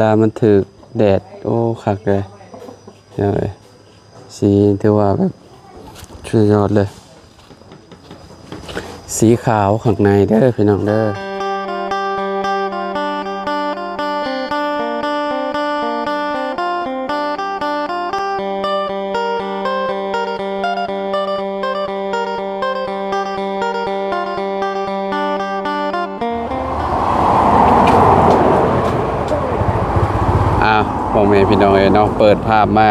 ລາມັນຖືກແດດ ໂອ້ ຄັກເລີຍ ເອີ ສີຖືວ່າແບບສຸດຍອດເລີຍ ສີຂາວຂ້າງໃນເດີພີ່ນ້ອງເດີ. ອ້າວ ພໍ່ແມ່ພີ່ນ້ອງເອີຍເນາະ ເປີດພາບມາ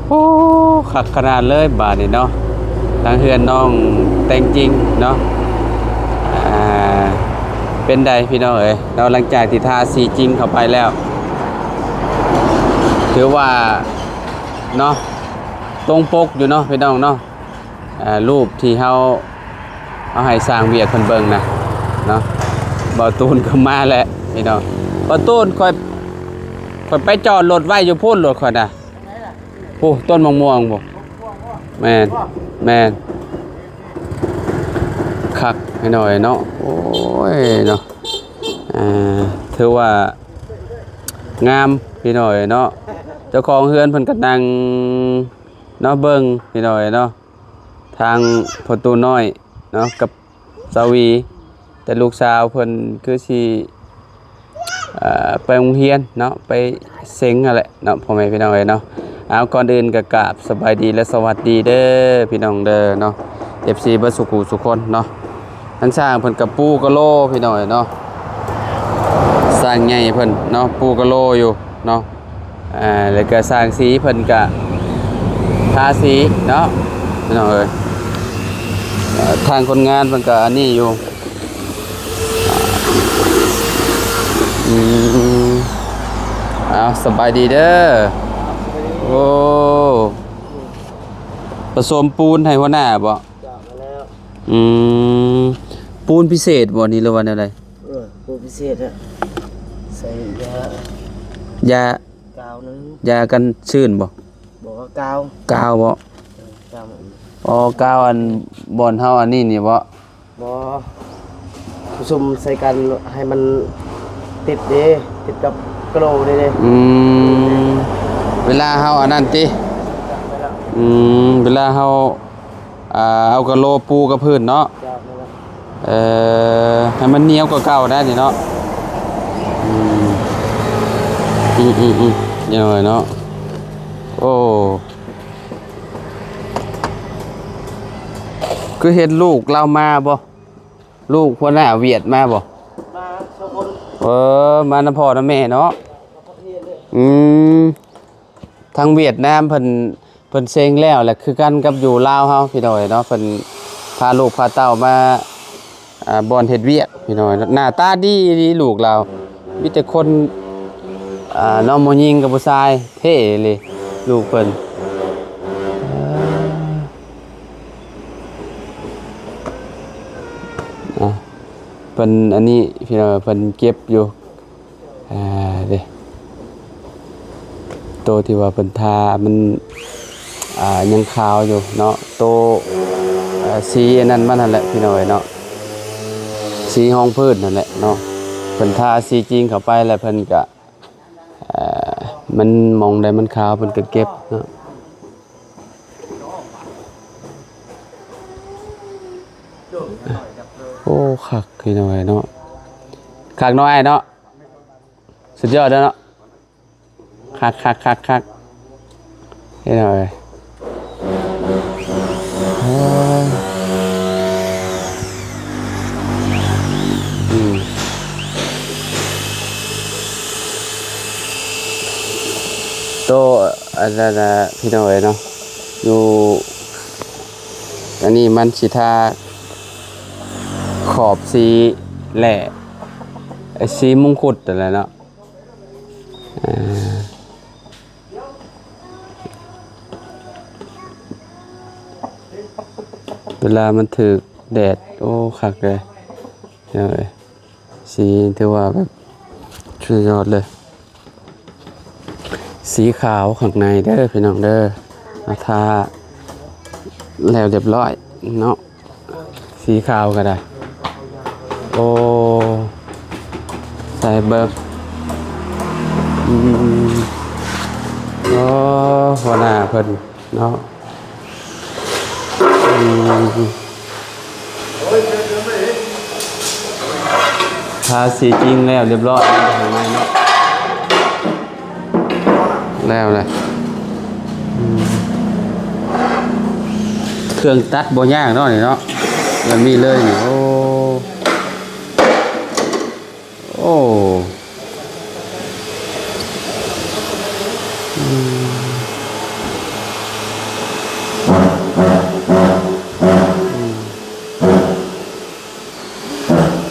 ໂອ້ ຄັກຂະໜາດເລີຍບາດນີ້ເນາະ ທາງເຮືອນນ້ອງແຕ່ງຈິງເນາະ ອ່າ ເປັນໃດພີ່ນ້ອງເອີຍເນາະ ຫຼັງຈາກທີ່ທາສີຈິງເຂົ້າໄປແລ້ວ ຖືວ່າເນາະ ຕົງປົກຢູ່ເນາະພີ່ນ້ອງເນາະ. ອ່າ ຮູບທີ່ເຮົາເອົາໃຫ້ຊ່າງວຽກເພິ່ນເບິ່ງນະເນາະ ບ່າວຕູນກໍມາແລ້ວພີ່ນ້ອງ. ບ່າວຕູນ ຂ້ອຍ ຂ້ອຍໄປຈອດລົດໄວ້ຢູ່ພຸ້ນ ລົດຂ້ອຍນະ ຜູ້ຕົ້ນມະມ່ວງພຸ້ນ. ແມ່ນ ແມ່ນ ຄັກພີ່ນ້ອງເນາະ. ໂອ້ຍເນາະ ອ່າ ຖືວ່າງາມພີ່ນ້ອງເນາະ. ເຈົ້າຂອງເຮືອນເພິ່ນກໍນັ່ງເນາະ ເບິ່ງພີ່ນ້ອງເນາະ. ທາງພໍ່ຕູ້ນ້ອຍເນາະ ກັບສາວຫວີ ແຕ່ລູກສາວເພິ່ນຄືຊິ ເອີ ໄປໂຮງຮຽນເນາະ ໄປເສັງຫັ້ນແຫຼະເນາະ ພໍ່ແມ່ພີ່ນ້ອງເອີຍເນາະ. ເອົາ ກ່ອນອື່ນກໍກາບສະບາຍດີ ແລະ ສະຫວັດດີເດີພີ່ນ້ອງເດີເນາະ ເອັຟຊີ ເບິດສູ່ຜູ້ສູ່ຄົນເນາະ. ທາງຊ່າງເພິ່ນກໍປູກະໂລພີ່ນ້ອງເອີຍເນາະ ຊ່າງໃຫຍ່ເພິ່ນເນາະ ປູກະໂລຢູ່ເນາະ. ອ່າ ແລ້ວກະຊ່າງສີເພິ່ນກະທາສີເນາະ ພີ່ນ້ອງເອີຍ. ເອີ ທາງຄົນງານເພິ່ນກະອັນນີ້ຢູ່. ອືມ ເອົາ ສະບາຍດີເດີ. ໂອ້ ປະສົມປູນໃຫ້ຫົວໜ້າບໍ? ອືມ ປູນພິເສດບໍນີ້ ຫຼືວ່າແນວໃດ? ເອີ ປູນພິເສດ ໃສ່ຢາ ຢາ ກາວໜຶ່ງ ຢາກັນຊື້ນບໍ? ບໍ່ ກາວ ກາວບໍ? ເອີ ກາວ ອໍ ກາວອັນບ່ອນເຮົາອັນນີ້ນີ້ບໍ? ບໍ່ ປະສົມໃສ່ກັນໃຫ້ມັນຕິດເດ້ ຕິດກັບກະໂຫຼເດ້. ອືມ ເວລາເຮົາອັນນັ້ນຕິ? ອືມ ເວລາເຮົາ ອ່າ ເອົາກະໂຫຼປູກະພື້ນເນາະ. ເອີ ໃຫ້ມັນໜຽວກວ່າເກົ່າໄດ໋ນີ້ເນາະ. ອືມ ອືມໆໆ ຢ່າງໜ້ອຍເນາະ. ໂອ້ ຄືເຫັນລູກລາວມາບໍ່? ລູກຫົວໜ້າຫວຽດມາບໍ່? ມາສອງຄົນ. ເອີ ມານຳພໍ່ນຳແມ່ເນາະ. ອືມ ທາງຫວຽດນາມເພິ່ນ ເພິ່ນເສັງແລ້ວແຫຼະ ຄືກັນກັບຢູ່ລາວເຮົາພີ່ນ້ອງເນາະ. ເພິ່ນພາລູກພາເຕົ້າມາ ອ່າ ບ່ອນເຮັດວຽກພີ່ນ້ອງເນາະ. ໜ້າຕາດີອີ່ຫຼີລູກລາວ ມີແຕ່ຄົນ ອ່າ ເນາະ ຜູ້ຍິງກັບຜູ້ຊາຍ ເທ່ອີ່ຫຼີລູກເພິ່ນ. ອ່າ ເພິ່ນອັນນີ້ພີ່ນ້ອງ ເພິ່ນເກັບຢູ່ ອ່າ ເດ້ ໂຕທີ່ວ່າເພິ່ນທາມັນ ອ່າ ຍັງຂາວຢູ່ເນາະ ໂຕ ອ່າ ສີອັນນັ້ນມັນຫັ້ນແຫຼະພີ່ນ້ອງເອີຍເນາະ ສີຮອງພື້ນຫັ້ນແຫຼະເນາະ. ເພິ່ນທາສີຈິງເຂົ້າໄປແລ້ວເພິ່ນກະ ອ່າ ມັນໝ່ອງໃດມັນຂາວເພິ່ນກະເກັບເນາະ. ໂອ້ ຄັກພີ່ນ້ອງເອີຍເນາະ ຄັກເນາະອ້າຍເນາະ ສຸດຍອດເດີເນາະ ຄັກໆໆໆ ພີ່ນ້ອງເອີຍ. ເອີ ອືມ ໂຕ ອັນນັ້ນນະ ພີ່ນ້ອງເອີຍເນາະ ຢູ່ ອັນນີ້ມັນຊິທາຂອບສີແຫຼະ ສີມຸງຄຸດຫັ້ນແຫຼະເນາະ. ອ່າ ເວລາມັນຖືກແດດ ໂອ້ ຄັກເລີຍ ພີ່ນ້ອງເອີຍ. ສີຖືວ່າແບບສຸດຍອດເລີຍ ສີຂາວຂ້າງໃນເດີພີ່ນ້ອງເດີ ມາທາແລ້ວຮຽບຮ້ອຍເນາະ ສີຂາວກໍໄດ້. ໂອ້ ໃສ່ເບິ່ງ ອືມ ອໍ ຫົວໜ້າເພິ່ນເນາະ ອືມ ທາສີຈິງແລ້ວຮຽບຮ້ອຍເນາະ ຂ້າງໃນເນາະ ແລ້ວແຫຼະ ອືມ ເຄື່ອງຕັດບໍ່ຍາກເນາະນີ້ເນາະ ແບບນີ້ເລີຍນີ້ ໂອ້ ໂອ້ ອືມ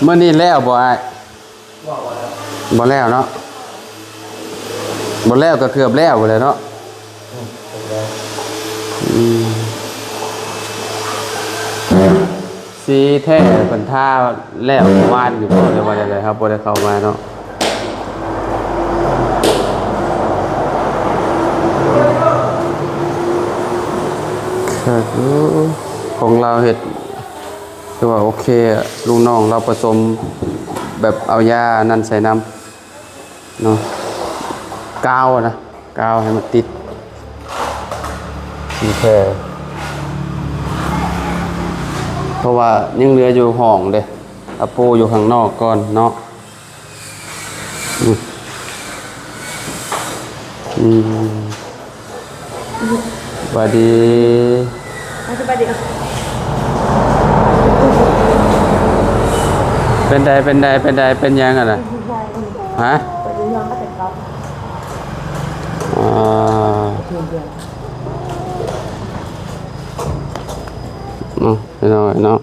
ມື້ນີ້ແລ້ວບໍ່ອ້າຍ? ບໍ່ແລ້ວເນາະ ບໍ່ແລ້ວກໍເກືອບແລ້ວພຸ້ນແຫຼະເນາະ ອືມ ສີແທ້ເພິ່ນທາແລ້ວວານຢູ່ບໍ່ ຫຼືວ່າແນວໃດ ເຮົາບໍ່ໄດ້ເຂົ້າມາເນາະ ຄັກຢູ່ ຂອງລາວເຮັດ ຖືວ່າໂອເຄ ລູກນ້ອງລາວປະສົມແບບເອົາຢາອັນນັ້ນໃສ່ນຳເນາະ ກາວນະ ກາວໃຫ້ມັນຕິດ ໂອເຄ ເພາະວ່າຍັງເຫຼືອຢູ່ຫ້ອງເດ້ ອາໂປຢູ່ຂ້າງນອກກ່ອນເນາະ. ອືມ ອືມ ສະບາຍດີ ສະບາຍດີ ເປັນໃດ ເປັນໃດ ເປັນໃດ ເປັນຫຍັງຫັ້ນນະ? ຮະ? ອໍ ເນາະ ພີ່ນ້ອງເນາະ.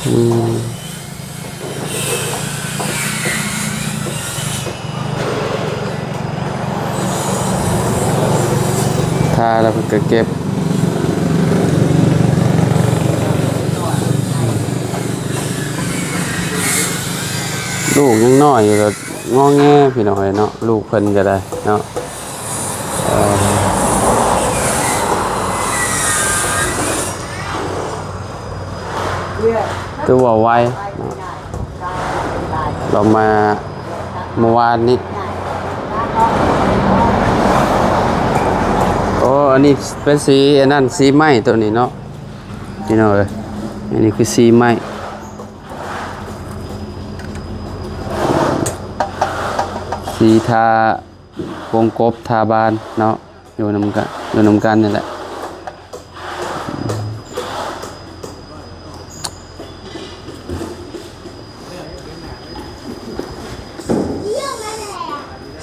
ອືມ ທາແລ້ວເພິ່ນກໍເກັບ ລູກຍັງນ້ອຍຢູ່ ກໍງໍແງ ພີ່ນ້ອງເອີຍເນາະ ລູກເພິ່ນກໍໄດ້ເນາະ. ເອີ ຖືວ່າໄວເນາະ ລາວມາເມື່ອວານນີ້. ໂອ້ ອັນນີ້ເປັນສີ ອັນນັ້ນສີໄມ້ໂຕນີ້ເນາະ ພີ່ນ້ອງເອີຍ ອັນນີ້ຄືສີໄມ້ ສີທາ ວົງກົບ ທາບານເນາະ ຢູ່ນຳກັນ ຢູ່ນຳກັນນີ້ແຫຼະ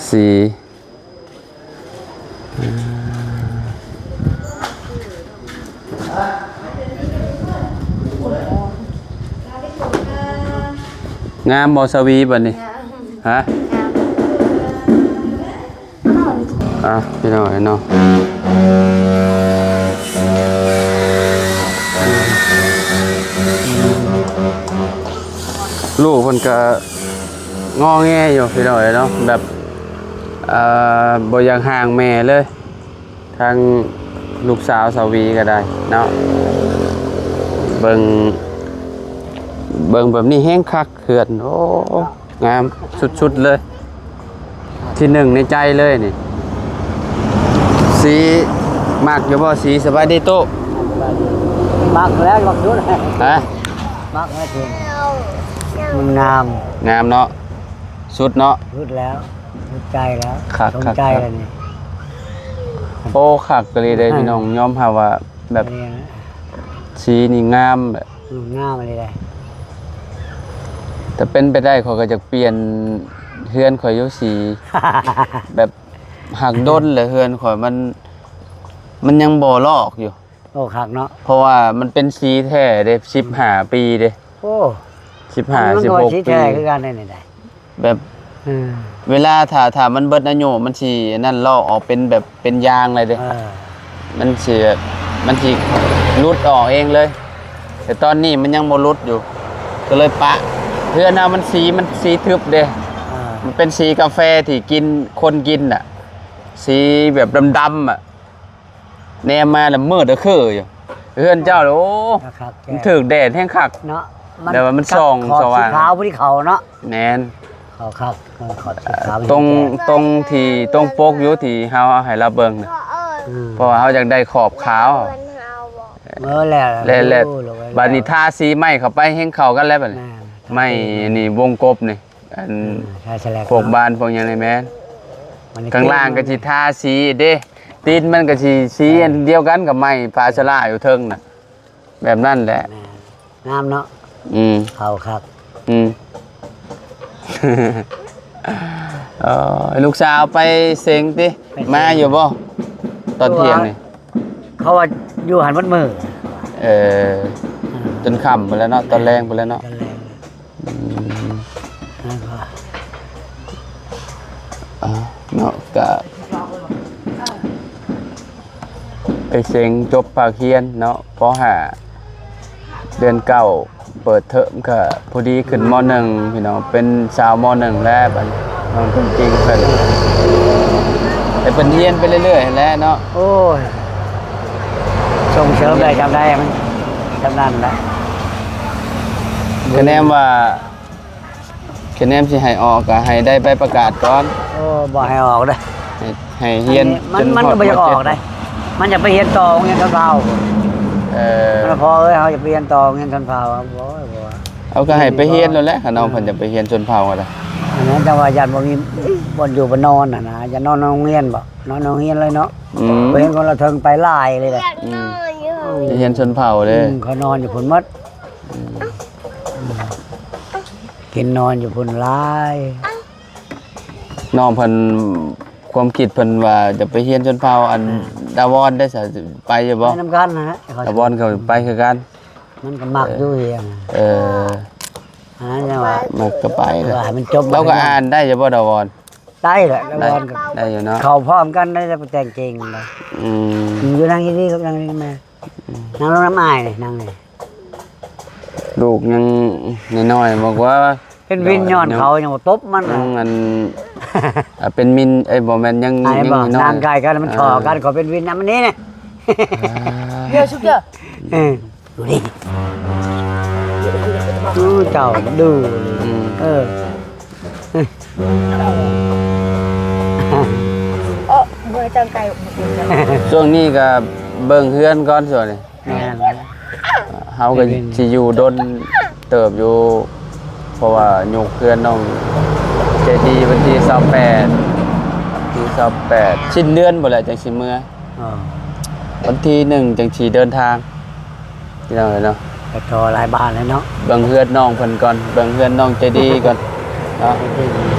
ສີ ງາມບໍ່ສາວີບັດນີ້? ງາມ ຮະ? ງາມ ອ່ະ ພີ່ນ້ອງເອີຍເນາະ ລູກເພິ່ນກະງໍແງຢູ່ ພີ່ນ້ອງເອີຍເນາະ ແບບ ເອີ ບໍ່ຢາກຫ່າງແມ່ເລີຍ. ທາງລູກສາວສາວີກໍໄດ້ເນາະ ເບິ່ງ ເບິ່ງແບບນີ້ແຮງຄັກເຮືອນ ໂອ້ ງາມສຸດໆເລີຍ ທີໜຶ່ງໃນໃຈເລີຍນີ້. ສີມັກຢູ່ບໍ່ສີ? ສະບາຍດີໂຕະ ມັກແລ້ວ ມັກສຸດ ຮະ? ມັກແລ້ວ ມັນງາມ ງາມເນາະ ສຸດເນາະ ສຸດແລ້ວ. ຖືກໃຈແລ້ວ ຄັກ ສົມໃຈແລ້ວນີ້. ໂອ້ ຄັກອີ່ຫຼີເດ້ພີ່ນ້ອງ ຍອມຮັບວ່າແບບ ນີ້ນະ ສີນີ້ງາມແຫຼະ ອືມ ງາມອີ່ຫຼີເດ້. ແຕ່ເປັນໄປໄດ້ຂ້ອຍກໍຢາກປ່ຽນເຮືອນຂ້ອຍຢູ່ສີ ແບບ ຫາກດົນແຫຼະເຮືອນຂ້ອຍມັນ ມັນຍັງບໍ່ລອກຢູ່. ໂອ້ ຄັກເນາະ ເພາະວ່າມັນເປັນສີແທ້ເດ້ ສິບຫ້າປີເດ້. ໂອ້ ສິບຫ້າ ສິບຫົກປີ ສີແທ້ຄືກັນໄດ໋ນີ້ໄດ໋ ແບບ ເອີ ເວລາຖ້າ ຖ້າມັນເບິດອາຍຸ ມັນຊິອັນນັ້ນ ລອກອອກເປັນແບບເປັນຢາງເລີຍເດ້. ເອີ ມັນຊິແບບ ມັນຊິຫຼຸດອອກເອງເລີຍ ແຕ່ຕອນນີ້ມັນຍັງບໍ່ຫຼຸດຢູ່ ກໍເລີຍປະ. ເຮືອນເຮົາມັນສີ ມັນສີທຶບເດ້. ເອີ ມັນເປັນສີກາແຟທີ່ກິນ ຄົນກິນນະ ສີແບບດຳໆອະ. ແນມມາແລ້ວມືດເດີຄືຢູ່ ເຮືອນເຈົ້າ ໂອ້ ຄັກໆ ມັນຖືກແດດແຮງຄັກເນາະ ແຕ່ວ່າມັນສ່ອງສະຫວ່າງ ຂອບສີຂາວຜູ້ທີ່ເຂົາເນາະ. ແມ່ນ ເຂົາຄັກ ເອີ ຂອບສີຂາວ ຕົງ ຕົງທີ່ຕົງປົກຢູ່ທີ່ເຮົາເອົາໃຫ້ລາວເບິ່ງນະ ອືມ ເພາະວ່າເຮົາຢາກໄດ້ຂອບຂາວ ເອີ ແລ້ວ ແລ້ວ ແລ້ວ ໂອ້ ບາດນີ້ທາສີໄມ້ເຂົ້າໄປແຮ່ງເຂົ້າກັນແລ້ວບາດນີ້ ແມ່ນ ໄມ້ນີ້ວົງກົບນີ້ ອັນ ເອີ ທາສະແລັກ ພວກບານພວກຫຍັງນີ້ແມ່ນ ຂ້າງລ່າງກໍຊິທາສີເດ້ ຕີນມັນກໍຊິສີອັນດຽວກັນກັບໄມ້ພາຊາລາຢູ່ເທິງນະ ແບບນັ້ນແຫຼະ ແມ່ນ ງາມເນາະ ອືມ ເຂົ້າຄັກ ອືມ ເອີ ລູກສາວໄປເສັງຕິ ໄປເສັງ ມາຢູ່ບໍ່ ຕອນທ່ຽງນີ້ ເຂົາວ່າຢູ່ຫັ້ນໝົດມື້ ເອີ ເອີ ຈົນຄ່ຳພຸ້ນແຫຼະເນາະ ຕອນແລງພຸ້ນແຫຼະເນາະ ຕອນແລງ ອືມ ແລ້ວກໍ ອ່າ ເນາະ ກະໄປເສັງຈົບພາກຮຽນເນາະ ປໍຫ້າ ເດືອນເກົ້າເປີດເທີມ ກະພໍດີຂຶ້ນ ມ.ໜຶ່ງ ພີ່ນ້ອງ ເປັນສາວ ມ.ໜຶ່ງ ແລ້ວບັດນີ້ ນ້ອງຕົງຈິງເພິ່ນ ໃຫ້ເພິ່ນຮຽນໄປເລື້ອຍໆຫັ້ນແຫຼະເນາະ ໂອ້ຍ ສົ່ງເສີມໄດ້ຊ່ຳໃດມັນຊ່ຳນັ້ນແຫຼະ ຄະແນນວ່າ ຄະແນນຊິໃຫ້ອອກກໍໃຫ້ໄດ້ໃບປະກາດກ່ອນ ໂອ້ ບໍ່ໃຫ້ອອກເດີ້ ໃຫ້ ໃຫ້ຮຽນ ອັນນີ້ມັນ ມັນກໍບໍ່ຢາກອອກເດ້ ມັນຢາກໄປຮຽນຕໍ່ໂຮງຮຽນຊົນເຜົ່າ ເອີ ມັນ ພໍ່ເອີຍ ເຮົາຢາກໄປຮຽນຕໍ່ໂຮງຮຽນຊົນເຜົ່າ ໂອ້ຍ ບໍ່ ເອົາ ກໍໃຫ້ໄປຮຽນໂລດແຫຼະ ຄັນນ້ອງເພິ່ນຢາກໄປຮຽນຊົນເຜົ່າກໍໄດ້ ອັນນັ້ນຈັ່ງວ່າຢ້ານບໍ່ມີບ່ອນຢູ່ບ່ອນນອນຫັ້ນນະ ຢ້ານນອນໂຮງຮຽນບໍ ນອນໂຮງຮຽນເລີຍເນາະ ອືມ ໄປຮຽນຄົນລະເທິງໄປຫຼາຍເລີຍແຫຼະ ອືມ ໄປຮຽນຊົນເຜົ່າເດ້ ອືມ ເຂົານອນຢູ່ພຸ້ນໝົດ ອືມ ກິນນອນຢູ່ພຸ້ນຫຼາຍ ນ້ອງເພິ່ນ ຄວາມຄິດເພິ່ນວ່າຈະໄປຮຽນຊົນເຜົ່າ ອັນ ອ່າ ດາວອນໄດ້ສະ ໄປຢູ່ບໍ່ ໄປນຳກັນຫັ້ນແຫຼະ ດາວອນກໍໄປຄືກັນ ມັນກໍມັກຢູ່ຮຽນ ເອີ ອັນນັ້ນແຫຼະວ່າ ມັກກໍໄປ ວ່າໃຫ້ມັນຈົບ ລາວກໍອ່ານໄດ້ຢູ່ບໍ່ ດາວອນ ໄດ້ແຫຼະ ດາວອນກໍໄດ້ຢູ່ເນາະ ເຂົ້າພ້ອມກັນໄດ້ ແຕ່ງເກັ່ງນະ ອືມ ຢູ່ນັ່ງດີໆ ນັ່ງນີ້ແມ່ ອືມ ນັ່ງລົງນຳອ້າຍນີ້ ນັ່ງນີ້ ລູກຍັງນ້ອຍໆ ບອກວ່າ ເປັນວິນຍ້ອນເຂົາຍັງບໍ່ຕົບມັນ ຍັງອັນ ອ່າ ເປັນມິນ ເອີຍ ບໍ່ແມ່ນ ຍັງ ຍັງນ້ອຍ ນັ່ງໃກ້ກັນແລ້ວມັນທໍ່ກັນ ອ່າ ເຂົາເປັນວິນນຳມັນນີ້ນະ ອ່າ ເດີຊຸກເດີ ເອີ ດູນີ້ ດູເຈົ້າ ດູ ອືມ ເອີ ໂອ້ ເມື່ອຍຈັ່ງໄກ່ ຊ່ວງນີ້ກໍເບິ່ງເຮືອນກ່ອນ ຊ່ວງນີ້ ແມ່ນ ເຮົາກໍຊິຢູ່ດົນເຕີບຢູ່ ເພາະວ່າຍົກເຮືອນນ້ອງໃຈດີວັນທີຊາວແປດ ທີຊາວແປດ ສິ້ນເດືອນພຸ້ນແຫຼະຈັ່ງຊິເມືອ ອໍ ວັນທີໜຶ່ງຈັ່ງຊິເດີນທາງ ພີ່ນ້ອງເອີຍເນາະ ກໍຕໍ່ຫຼາຍບ້ານແລ້ວເນາະ ເບິ່ງເຮືອນນ້ອງເພິ່ນກ່ອນ ເບິ່ງເຮືອນນ້ອງໃຈດີກ່ອນເນາະ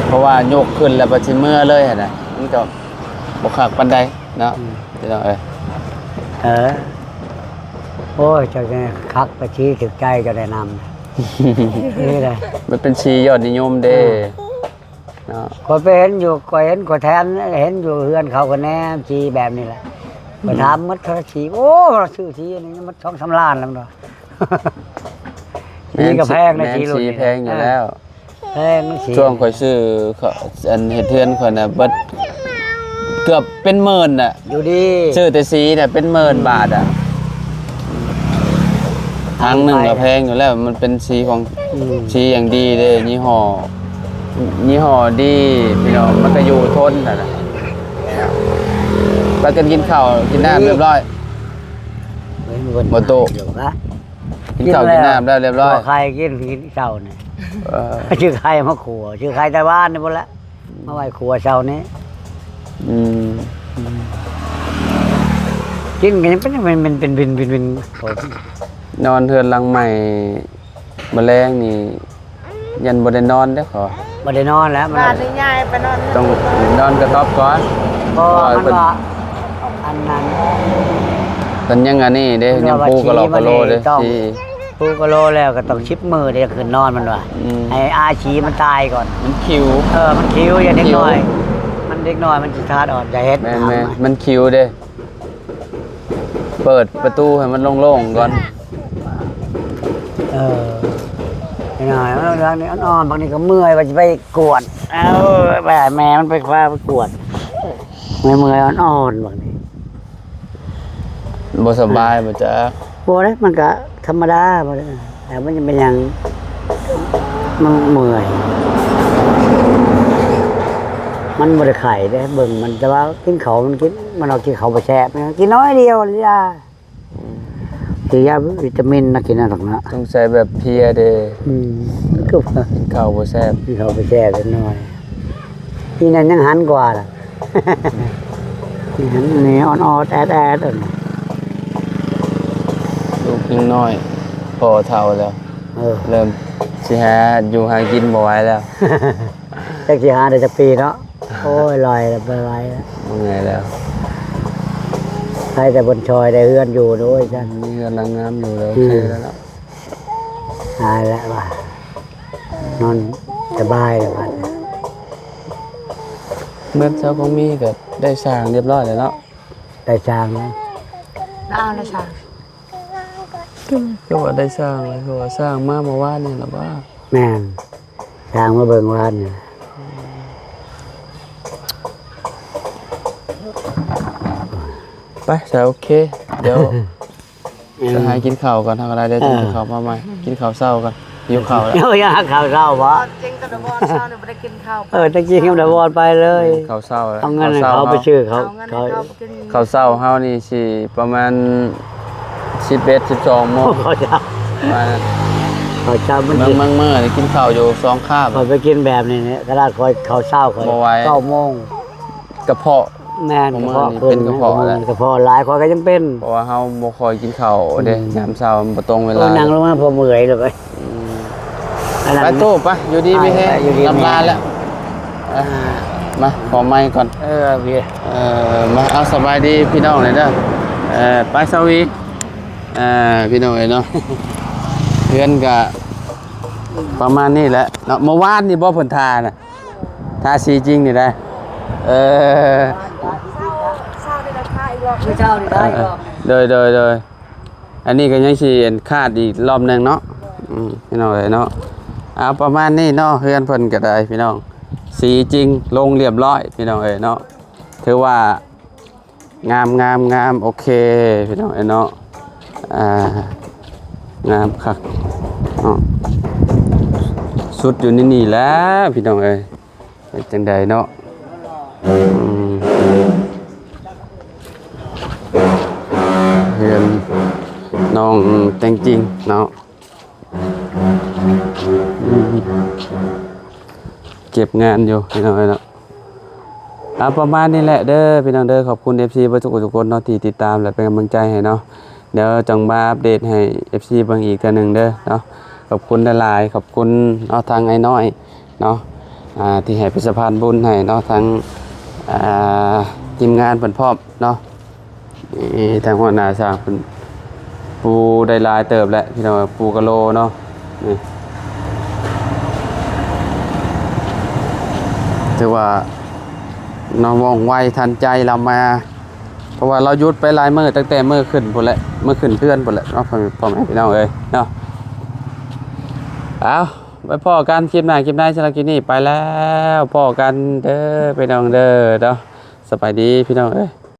ເພາະວ່າຍົກຂຶ້ນແລ້ວບັດຊິເມືອເລີຍຫັ້ນນະ ມັນກໍບໍ່ຄັກປານໃດເນາະ ອືມ ພີ່ນ້ອງເອີຍ ເອີ ໂອ້ຍ ເຈົ້ານີ້ຄັກ ໄປຊີ້ຖືກໃຈ ເຈົ້າແນະນຳ ນີ້ແຫຼະ ມັນເປັນສີຍອດນິຍົມເດ້ ເອີ ເນາະ ຂ້ອຍໄປເຫັນຢູ່ ຂ້ອຍເຫັນ ຂ້ອຍແຖມເຫັນຢູ່ເຮືອນເຂົາ ຂ້ອຍແນມສີແບບນີ້ແຫຼະ ຂ້ອຍຖາມໝົດ ເທົ່າໃດສີ ໂອ້ ຊື້ສີອັນນີ້ໝົດສອງສາມລ້ານແລ້ວ ມັນວ່າ ແມ່ນ ສີກໍແພງນະ ແມ່ນ ສີລຸ້ນນີ້ ສີແພງຢູ່ແລ້ວ ເອີ ແພງສີ ຊ່ວງຂ້ອຍຊື້ ອັນເຮັດເຮືອນຂ້ອຍນະ ເບິດເກືອບເປັນໝື່ນນະ ຢູ່ດີ ຊື້ແຕ່ສີນະ ເປັນໝື່ນບາດອະ ທາງໜຶ່ງກໍແພງຢູ່ແລ້ວ ມັນເປັນສີຂອງ ອືມ ສີຢ່າງດີເດ້ ຍີ່ຫໍ້ ຍີ່ຫໍ້ດີ ພີ່ນ້ອງ ມັນກໍຢູ່ທົນຫັ້ນນະ ປາກັນກິນເຂົ້າກິນນ້ຳຮຽບຮ້ອຍ ບໍ່ຕູ້ ກິນເຂົ້າກິນນ້ຳແລ້ວຮຽບຮ້ອຍ ຂົ້ວໄຂ່ກິນ ກິນເຊົ້ານີ້ ເອີ ຊື້ໄຂ່ມາຂົ້ວ ຊື້ໄຂ່ໄຕ້ຫວານນີ້ພຸ້ນລະ ມາໄວ້ຂົ້ວເຊົ້ານີ້ ອືມ ອືມ ກິນກໍຍັງເປັນ ເປັນ ເປັນວິນ ວິນ ວິນ ນອນເຮືອນຫຼັງໃໝ່ ມື້ແລງນີ້ ຢ້ານບໍ່ໄດ້ນອນເດ້ ຂໍ ບໍ່ໄດ້ນອນແລ້ວ ບາດນີ້ຍ້າຍໄປນອນ ຕ້ອງນອນກະຕ໊ອບກ່ອນ ເພາະວ່າມັນວ່າ ອັນນັ້ນ ເພິ່ນຍັງອັນນີ້ເດ້ ຍັງປູກະຫຼອກກະໂລເດ້ ສີ ປູກະໂລແລ້ວກໍຕ້ອງສິບມື້ເດ້ຂຶ້ນນອນ ມັນວ່າ ອືມ ໃຫ້ອາສີມັນຕາຍກ່ອນ ມັນຂິວ ເອີ ມັນຂິວ ຢ່າເດັກນ້ອຍ ມັນເດັກນ້ອຍມັນຊິທາດອ່ອນ ຢ່າເຮັດ ແມ່ນໆ ມັນຂິວເດ້ ເປີດປະຕູໃຫ້ມັນໂລ່ງໆກ່ອນ ເອີ ນ້ອຍໆ ບາງທີອ່ອນໆ ບາງທີກໍເມື່ອຍ ວ່າຊິໄປກວດ ເອົາ ແມ່ມັນໄປພາໄປກວດ ເມື່ອຍໆ ອ່ອນໆ ບາງທີ ບໍ່ສະບາຍບໍ່ຈັກ ບໍ່ເດ້ ມັນກະທຳມະດາ ບໍ່ໄດ້ ແຕ່ມັນຈະເປັນຫຍັງ ມັນເມື່ອຍ ມັນບໍ່ໄດ້ໄຂ້ເດ້ ເບິ່ງມັນ ແຕ່ວ່າກິນເຂົ້າມັນກິນ ມັນເອົາກິນເຂົ້າບໍ່ແຊບ ກິນໜ້ອຍດຽວລະ ອືມ ຄືຢາວິຕາມິນນະ ກິນນັ້ນດອກເນາະ ຕ້ອງໃຊ້ແບບເພຍເດ້ ອືມ ກິນເຂົ້າບໍ່ແຊບ ກິນເຂົ້າບໍ່ແຊບຈັກໜ້ອຍ ອີ່ນັ້ນຍັງຫັນກວ່າລະ ອີ່ຫັ້ນນີ້ອ່ອນໆແອດໆ ລູກຍັງນ້ອຍ ພໍ່ເຖົ້າແລ້ວ ເອີ ເລີ່ມຊິຫາຢູ່ຫາກິນບໍ່ໄຫວແລ້ວ ຈັກຊິຫາໄດ້ຈັກປີເນາະ ໂອ້ຍ ລອຍແລ້ວ ບໍ່ໄຫວແລ້ວ ເມື່ອຍແລ້ວ ໃຜແຕ່ເພິ່ນຊ່ອຍໄດ້ເຮືອນຢູ່ໂດຍຊັ້ນ ມີເຮືອນຫຼັງງາມຢູ່ແລ້ວ ອືມ ໂອເຄແລ້ວເນາະ ຫາຍແລ້ວວ່າ ນອນສະບາຍແລ້ວບັດ ເຮືອນຊາວກອງມີກໍໄດ້ສ້າງຮຽບຮ້ອຍແລ້ວເນາະ ໄດ້ສ້າງແລ້ວ ລາວໄດ້ສ້າງ ຄືວ່າໄດ້ສ້າງແລ້ວ ຄືວ່າສ້າງມາເມື່ອວານນີ້ລະວ່າ ແມ່ນ ສ້າງມາເບິ່ງວານນີ້ ໄປ ສະ ໂອເຄ ດຽວ ເອີ ໄປຫາກິນເຂົ້າກ່ອນ ເຮົາກໍໄດ້ ດຽວ ເອີ ຈຶ່ງຊິເຂົ້າມາໃໝ່ ກິນເຂົ້າເຊົ້າກ່ອນ ຫິວເຂົ້າແລ້ວ ເອີ ຢາກເຂົ້າເຊົ້າບໍ່? ເອີ ແຕ່ກິນເຂົ້າ ເອີ ແຕ່ກິນກັບດາວອນໄປເລີຍ ເຂົ້າເຊົ້າແລ້ວ ຕ້ອງເງິນໃຫ້ເຂົາໄປຊື້ເຂົ້າ ເອົາເງິນໃຫ້ເຂົາໄປກິນ ເຂົ້າເຊົ້າເຮົານີ້ຊິປະມານສິບເອັດ ສິບສອງໂມງ ເຂົ້າເຊົ້າ ປະມານນັ້ນ ເຂົ້າເຊົ້າມັນ ບາງ ບາງມື້ນີ້ກິນເຂົ້າຢູ່ສອງຄາບ ຂ້ອຍໄປກິນແບບນີ້ ຂະໜາດຂ້ອຍເຂົ້າເຊົ້າຂ້ອຍ ບໍ່ໄຫວ ເກົ້າໂມງ ກະເພາະ ແມ່ນ ກະເພາະຂຶ້ນ ເປັນກະເພາະແຫຼະ ກະເພາະຫຼາຍ ຂ້ອຍກໍຍັງເປັນ ເພາະວ່າເຮົາບໍ່ຄ່ອຍກິນເຂົ້າເດ້ ອືມ ຍາມເຊົ້າມັນບໍ່ຕົງເວລາ ເອີ ນັ່ງລົງມາພໍເມື່ອຍແລ້ວໄປ ອືມ ໄປຕູ້ ໄປ ຢູ່ດີມີແຮງ ໄປ ຢູ່ດີມີແຮງ ລຳລາແລ້ວ ເອີ ອ່າ ມາ ຂໍໄມກ່ອນ ເອີ ເອີ ມາ ເອົາ ສະບາຍດີພີ່ນ້ອງເດີ ເອີ ໄປ ສາວວີ ເອີ ພີ່ນ້ອງເອີຍເນາະ ເຮືອນກະປະມານນີ້ແຫຼະເນາະ ເມື່ອວານນີ້ບໍ່ເພິ່ນທານະ ທາສີຈິງນີ້ໄດ໋ ເອີ ເຊົ້າ ເຊົ້ານີ້ລະທາອີກລອບ ມື້ເຊົ້ານີ້ທາອີກລອບ ເອີ ໂດຍ ໂດຍ ໂດຍ ອັນນີ້ກໍຍັງຊິຂາດອີກລອບໜຶ່ງເນາະ ອືມ ພີ່ນ້ອງເອີຍເນາະ ເອົາ ປະມານນີ້ເນາະ ເຮືອນເພິ່ນກໍໄດ້ພີ່ນ້ອງ ສີຈິງລົງລຽບຮ້ອຍພີ່ນ້ອງເອີຍເນາະ ຖືວ່າງາມ ງາມ ງາມ ໂອເຄພີ່ນ້ອງເອີຍເນາະ ອ່າ ງາມຄັກເນາະ ສຸດຢູ່ໃນນີ້ແຫຼະພີ່ນ້ອງເອີຍ. ເຮັດຈັ່ງໃດເນາະ ອືມ ເຮືອນນ້ອງແຕງຈິງເນາະ ອືມ ເກັບງານຢູ່ພີ່ນ້ອງເອີຍເນາະ ເອົາ ປະມານນີ້ແຫຼະເດີພີ່ນ້ອງເດີ ຂອບຄຸນເອັຟຊີເບິດທຸກຄົນເນາະ ທີ່ຕິດຕາມ ແລະ ເປັນກຳລັງໃຈໃຫ້ເນາະ ດຽວຈັ່ງມາອັບເດດໃຫ້ເອັຟຊີເບິ່ງອີກເທື່ອໜຶ່ງເດີເນາະ ຂອບຄຸນຫຼາຍໆ ຂອບຄຸນເນາະ ທາງອ້າຍນ້ອຍ ເນາະ ອ່າ ທີ່ໃຫ້ເປັນສະພານບຸນໃຫ້ເນາະ ທັງ ອ່າ ທີມງານເພິ່ນພ້ອມເນາະ ນີ້ທາງຫົວໜ້າຊ່າງເພິ່ນປູໄດ້ຫຼາຍເຕີບແລ້ວພີ່ນ້ອງ ປູກະໂລເນາະ ນີ້ ຖືວ່າເນາະ ວ່ອງໄວທັນໃຈລາວມາ ເພາະວ່າລາວຢຸດໄປຫຼາຍມື້ ຕັ້ງແຕ່ມື້ຂຶ້ນພຸ້ນແຫຼະ ມື້ຂຶ້ນເຮືອນພຸ້ນແຫຼະເນາະ ພໍ່ແມ່ພີ່ນ້ອງເອີຍເນາະ ເອົາ ໄວ້ພໍ້ກັນຄລິບໜ້າຄລິບໃນ ສຳລັບຄລິບນີ້ໄປແລ້ວ ພໍ້ກັນເດີພີ່ນ້ອງເດີເນາະ ສະບາຍດີພີ່ນ້ອງເອີຍ.